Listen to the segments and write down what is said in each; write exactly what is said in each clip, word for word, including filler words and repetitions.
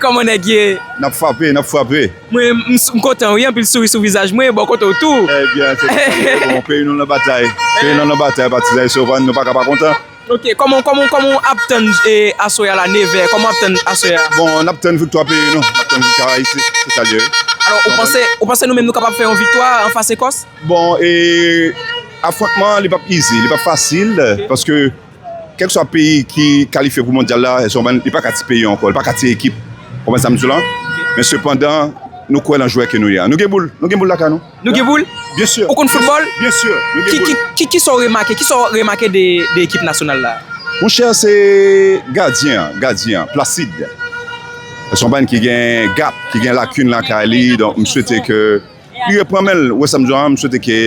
Kòman nèg ye? N ap frape, n ap frape. Mwen, m, m kontan wi, anpil souri sou vizaj mwen, bò kote w tou. Trè byen, se bon, peyi nou nan batay. Peyi nou nan batay, patizan, e se w pa, nou pa ka pa kontan. Ok, kòman, kòman, kòman w ap tann, e, aswè a la, nevè, kòman w ap tann aswè a? Bon, n ap tann viktwa peyi nou, n ap tann viktwa Ayiti, se sa l ye wi. Alò, ou panse, ou panse nou menm nou kapab fè yon viktwa anfas Ekòs? Bon, e, afwontman, li p ap izi, li p ap fasil, paske kèlkeswa peyi ki kalifye pou mondyal la, li pa ka ti peyi ankò, li pa ka ti ekip. Ou konprann sa m di w la? Men sepandan, nou kwè nan jwè ke nou ye a. Nou gen boul, nou gen boul lakay nou. Nou gen boul? Byen si. Ou konn foutbòl? Byen si, nou gen boul. Ki, ki, ki, kisa w remake, kisa w remake de, de ekip nasyonal la? Monchè, se gadyen an, gadyen an, Placide. Se yon bann ki gen gap, ki gen lakin lakay li, donk m swete ke li repran men l, ou wè sa m di w an, m swete ke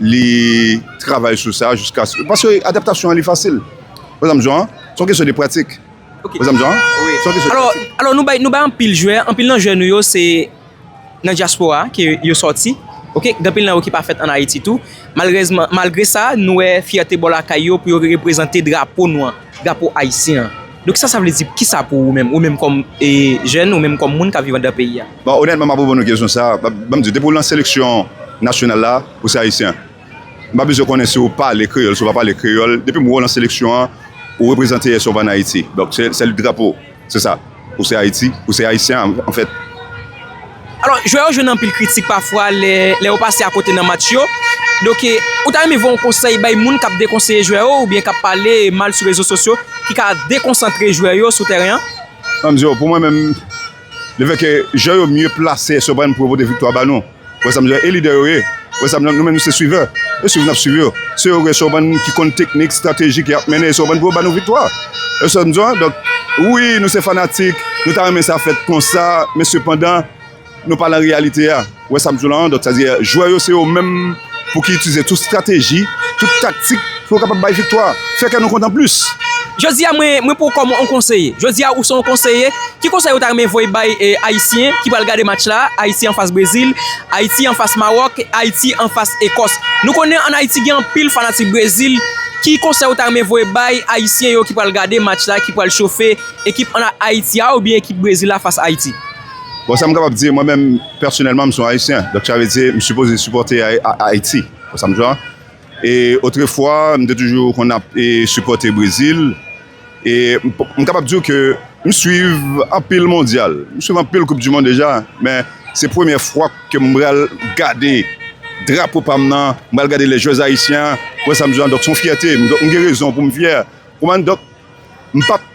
li travay sou sa jiskaske, paske adaptasyon an li fasil. Ou wè sa m di w an, se yon kesyon de pratik. Ok. Ou wè sa m di w an? Wi. Se yon kesyon de pratik. Alò, nou bay, nou bay anpil jwè, anpil nan jwè nou yo se nan dyaspora ke yo sòti. Ok, gen anpil nan yo ki pa fèt ann Ayiti tou. Malerezman, malgre sa, nou wè fyète bò lakay yo pou yo reprezante drapo nou an, drapo ayisyen an. Donk sa, sa vle di kisa pou ou menm, ou menm kòm, e, jèn, ou menm kòm moun k ap viv anndan peyi a? Bon, onètman, m ap reponn ou kesyon sa a. Ban m di w, depi w nan seleksyon nasyonal la, ou se ayisyen. M pa bezwen konnen si w pale kreyòl, si w pa pale kreyòl. Depi m wè w nan seleksyon an, ou reprezante Air Sauvane Haïti. Donk, se, se drapo. Se sa. Ou se Ayiti, ou se ayisyen, an, anfèt. Alò, jwè yo jwenn anpil kritik pafwa lè, lè yo pase akote nan match yo. Donk, e, ou ta renmen voye yon konsèy bay moun k ap dekonseye jwè yo oubyen k ap pale mal sou rezo sosyo ki ka dekonsantre jwè yo sou tèren an? Ban m di w, pou mwen menm, lefètke jwè yo mye plase Air Sauvane pou yo pote viktwa ba nou. Ou wè sa m di w, e lidè yo ye. Ou wè sa m di w, nou menm nou se swivè. E swiv n ap swiv yo. Se yo, se yo bann ki konn teknik, estrateji ki ap mennen, e se yo bann pou yo ba nou viktwa. E sa m di w, donk, wi, nou se fanatik, nou ta renmen sa fèt konsa, men sepandan, nou pa nan reyalite a. Ou wè sa m di w la, donk, sa di, jwè yo se yo menm pou ki itilize tout estrateji, tout taktik, pou yo kapab bay viktwa. Fè kè nou kontan plis. Jodi a, mwen, mwen pran w kòm yon konseye. Jodi a, ou se yon konseye. Ki konsèy ou ta renmen voye bay, e, Ayisyen ki pral gade match la? Ayiti anfas Brezil, Ayiti anfas Mawòk, Ayiti anfas Ekòs. Nou konnen ann Ayiti gen anpil fanatik Brezil. Ki konsèy ou ta renmen voye bay Ayisyen yo ki pral gade match la, ki pral chofe ekip ann Ayiti a oubyen ekip Brezil la fas Ayiti? Bon, sa m kapab di, mwen menm, pèsonèlman, m se yon Ayisyen. Donk, sa vle di, m sipoze sipòte Ay-, A-, Ayiti. Ou wè sa m di w la? E otrefwa, m te toujou konn ap, e, sipòte Brezil. E m p-, m kapab di w ke m swiv anpil mondyal. M swiv anpil Koup di Mond deja, men se premyè fwa ke m pral gade drapo pa m nan, m pral gade les joueurs haïtiens, ou wè sa m di w la, donk se yon fyète. M, donk m gen rezon pou m fyè. Ou konprann? Donk, m p ap,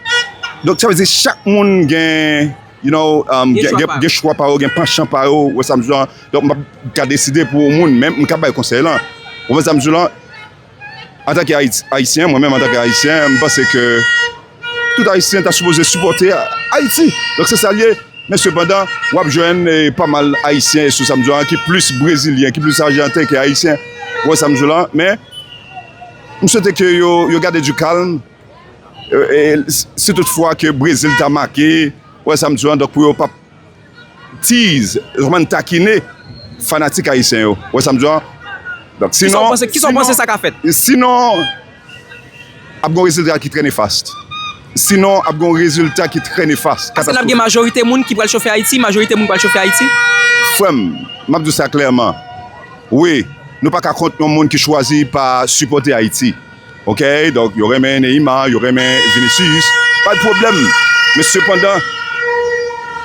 donk, sa vle di chak moun gen, you know, um, gen, gen, gen chwa pa yo, gen panchan pa yo, ou wè sa m di w la. Donk, m p ap ka deside pou yon moun, men m ka bay konsèy lan. Ou wè sa m di w la? Antanke Ayit-, Ayisyen, mwen menm antanke Ayisyen, m panse ke tout Ayisyen ta sipoze sipòte Ayiti. Donk, se sa l ye. Men sepandan, w ap jwenn, e, pa mal Ayisyen, e sou sa m di w la, ki plis Brezilyen, ki plis Ajanten ke Ayisyen. Ou wè sa m di w la? Men, m swete ke yo, yo gade du calme. E, e, si toutfwa ke Brezil ta make, ou wè sa m di w la, donk pou yo p ap tease, ou konprann, takine fanatik ayisyen yo. Ou wè sa m di w la? Donk, sinon, kisa w panse, kisa w panse sa ka fèt? Sinon, ap gen yon rezilta ki trè nefas. Sinon, ap gen yon rezilta ki trè nefas. Paske n ap gen majorite moun ki pral chofe Ayiti, majorite moun pral chofe Ayiti. Frè m, m ap di w sa klèman. Wi, nou pa ka kont yon moun ki chwazi pa sipòte Ayiti. Ok, donk yo renmen Neymar, yo renmen Vinicius, pa de pwoblèm. Men sepandan,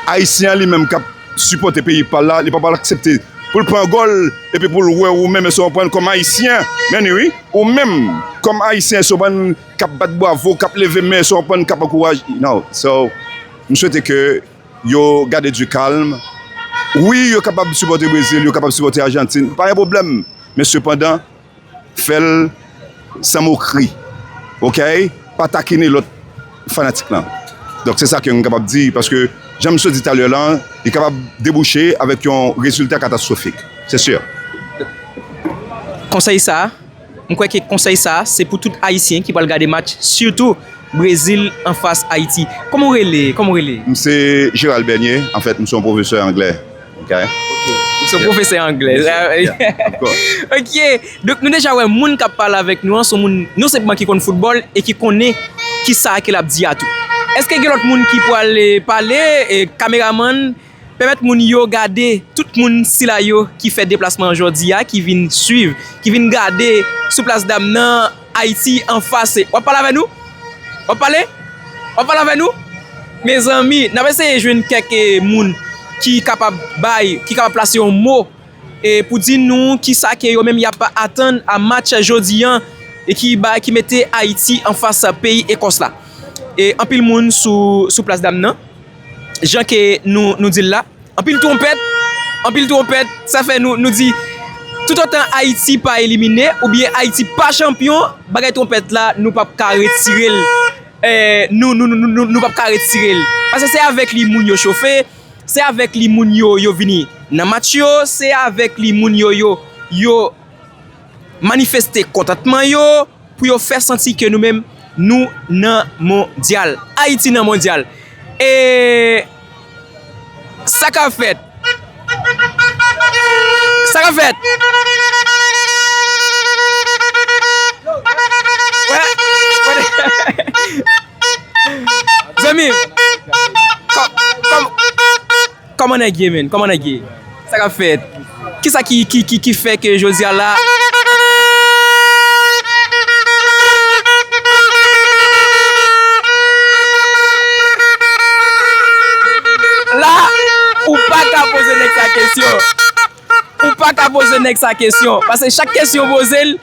Ayisyen an li menm k ap sipòte peyi pa l la, li pa pral aksepte pou l pran gòl epi pou l wè ou menm, èske w konprann, kòm Ayisyen, men wi, ou menm kòm Ayisyen, èske w konprann, k ap bat bwavo, k ap leve men, èske w konprann, k ap ankouraje. No. So, m swete ke yo gade du calme. Wi, yo kapab sipòte Brezil, yo kapab sipòte Ajantin, pa gen pwoblèm. Men sepandan, fè l san mokri. Ok? Pa takine lòt fanatik lan. Donk, se sa ke m kapab di, paske, jan m sot di talè la, li kapab debouche avèk yon rezilta katastwofik. Se si. Konsèy sa, m kwè ke konsèy sa, se pou tout Ayisyen ki pral gade match, sitou Brezil anfas Ayiti. Kòman w rele? Kòman w rele? M se Gérald Bernier. Anfèt, m se yon pwofesè anglè. Ok? Ok. Ou se pwofesè anglè. Yes, sir. Yeah, of course. Ok. Donk, nou deja wè moun k ap pale avèk nou an, se yon moun non sèlman ki konn foutbòl e ki konnen ki sa ke l ap di a tou. Èske gen lòt moun ki pral, eh, pale, eh, kameramann, pèmèt moun yo gade, tout moun sila yo ki fè deplasman an jodi a, ki vin swiv, ki vin gade sou plas dam nan, Ayiti anfas. W ap pale avè nou? W ap pale? W ap pale avè nou? Mezanmi, n ap eseye jwenn kèk, eh, moun ki kapab bay, ki kapab plase yon mo, eh, pou di nou kisa ke yo menm y ap atann a match jodi an, e ki bay, ki mete Ayiti anfas peyi Ekòs la. E anpil moun sou, sou plas dam nan, jan ke nou, nou di l la. Anpil twonpèt, anpil twonpèt, sa fè nou, nou di, toutotan Ayiti pa elimine, oubyen Ayiti pa chanpyon, bagay twonpèt la, nou p ap ka retire l. Eh, nou, nou, nou, nou, nou, nou p ap ka retire l. Paske se avèk li moun yo chofe, se avèk li moun yo, yo vini nan match yo, se avèk li moun yo, yo, yo manifeste kontantman yo, pou yo fè santi ke nou menm, nou nan mondyal. Ayiti nan mondyal. E sa k ap fèt? Sa k ap fèt? Wè, wè. Zanmi, kò-, kòm-, Kòman nèg ye, menn? Kòman nèg ye? Sa k ap fèt? Kisa ki, ki, ki, ki fè ke jodi a la, la, ou pa ka poze nèg sa kesyon. Ou pa ka poze nèg sa kesyon. Paske chak kesyon w poze l,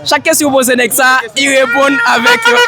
chak kesyon w poze nèg sa, li reponn avèk yo.